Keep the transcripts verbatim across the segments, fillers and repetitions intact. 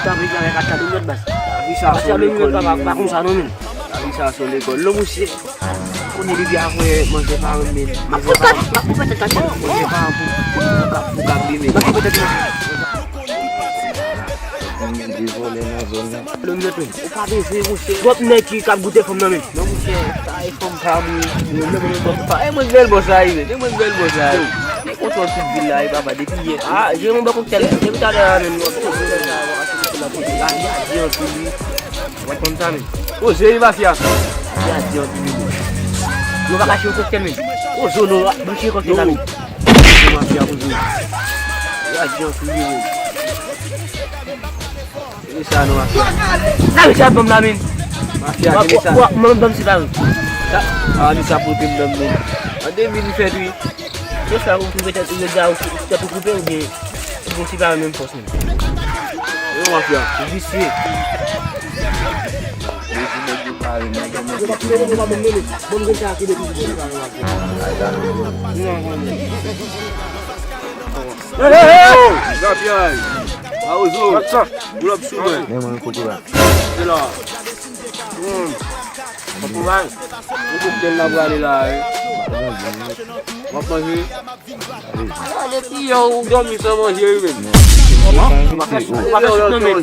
Sa vle di avèk Acha Domyòt baz. Lavi sa se yon lekòl, papa, pa konsa non, men. Lavi sa se yon lekòl. Non, monchè. Konnen depi apre manje pa renmen. Manje pa renmen. Manje pa renmen pou, pou, pou kap, pou kap li, men. Gen de vòlè nan zòn nan. Domyòt, men. Ou pa bezwen, monchè. Twòp nèg ki, k ap goute fanm nan, men. Non, monchè, sa e fanm pa mwen. E mwen bèl bòs la, men. E mwen bèl bòs la. Li kontwòl tout vil la, e papa, depi yè. Ah, jere mwen bò koktèl. Depi talè a menm, nou ap kontwòl sa, nou ap kontwòl la, kontwòl la, li a di anpil, wi. Ou konn sa, men. O, jere mafya. Li a di anpil, wi. Nou pa ka jere koktèl, men. O, zo, nou, nou jere koktèl la, men. Jere mafya pou zo. Li a di anpil, wi. Kile sa non, mafya? Sa, men, sa banm la, men. Mafya, kile sa? Mwen, banm se pa, men. Sa, a, li sa pote m nan men. An de mil fèt, wi. Se sa, ou koupe tèt, ou deja, ou, ou tèt ou koupe, oubyen, ou gon ti pa menm fòs, men. Yo, mafya. Visye. Yo pa, yo pa, yo pa banm, men, men. Banm grenn sa ki depi, yo pa, yo pa. Hey, hey, hey! Grapyay. Awozo. What's up? Pull up sou mwen. Men mwen kokorat. Se la. Hmm. Kokorat. Ou koktèl la prale la, wi. W ap manje? Ale, depi yè ou dòmi san manje, wi, men. Ou pa fè sik non, men.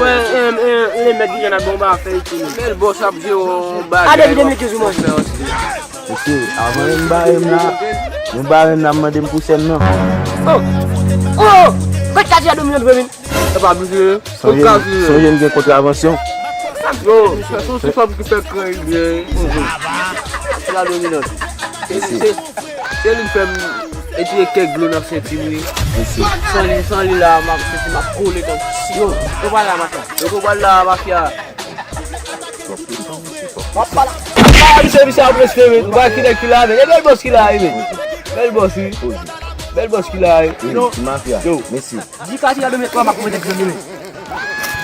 Wè, em, em, le mèt ki jan ap bon ba fè iti, men. Bèl bòs ap jere yon bagay. A, depi de mil kenz ou manje. Mesye, avan yo bare m la, yo bare m la, m mande m pou sèn nan. Oh! Oh! Gòt kazi a domine vre, men. E pa bliye, sonje, sonje n gen kontravansyon. Yo, se yon ti fanm ki fè kran byen. Se la dominant. Se, se, se li k fè m etire kèk dlo nan senti m, wi. San li, san li la, m ap, senti m ap kole tankou. Yo, yo pa la, mafya. Yo pa la, mafya. W ap pale. Ah, misye, misye ap respè, men. Ou pa ki nèg ki la, men. E bèl bòs ki la, wi, men. Bèl bòs, wi. Bèl bòs ki la, wi. Wi, ti mafya. Yo. Mèsi. Di kati la de mèt twa, m ap mete grenn, men.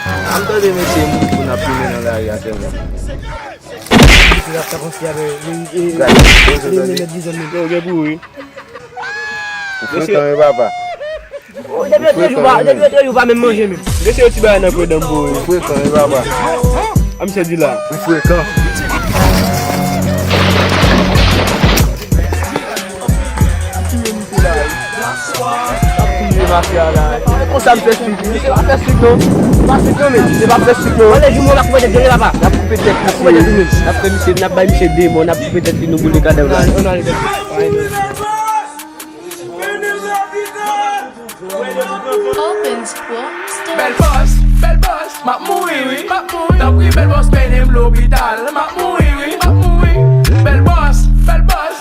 An tande, mesye, moun ap filme nan lari a sèlman. Misye ap fè konsi avè, e, e, e, e, e, e, dizon mil. Yo, gen pou wi. Ou frekan, wi, papa. Depi yo te jou pa, depi yo te jou pa menm manje menm. Mesye, yo ti bagay nan pran dan m pou ou. Ou frekan, wi, papa. A misye di la. Ou frekan. Ap touye mafya la. Konsa m fè sik. Misye pa fè sik non. Pa sik non, men. Misye pa fè sik non. Anlè jou mwen, n ap koupe tèt li, papa. N ap koupe tèt misye. N ap koupe tèt li, men. N ap fè misye, n ap bay misye de mò, n ap koupe tèt li, nou boule kadavre la. Open Sport Story. Bèl bòs, bèl bòs, m ap mouri wi, m ap mouri. Tanpri bèl bòs, mennen m lopital.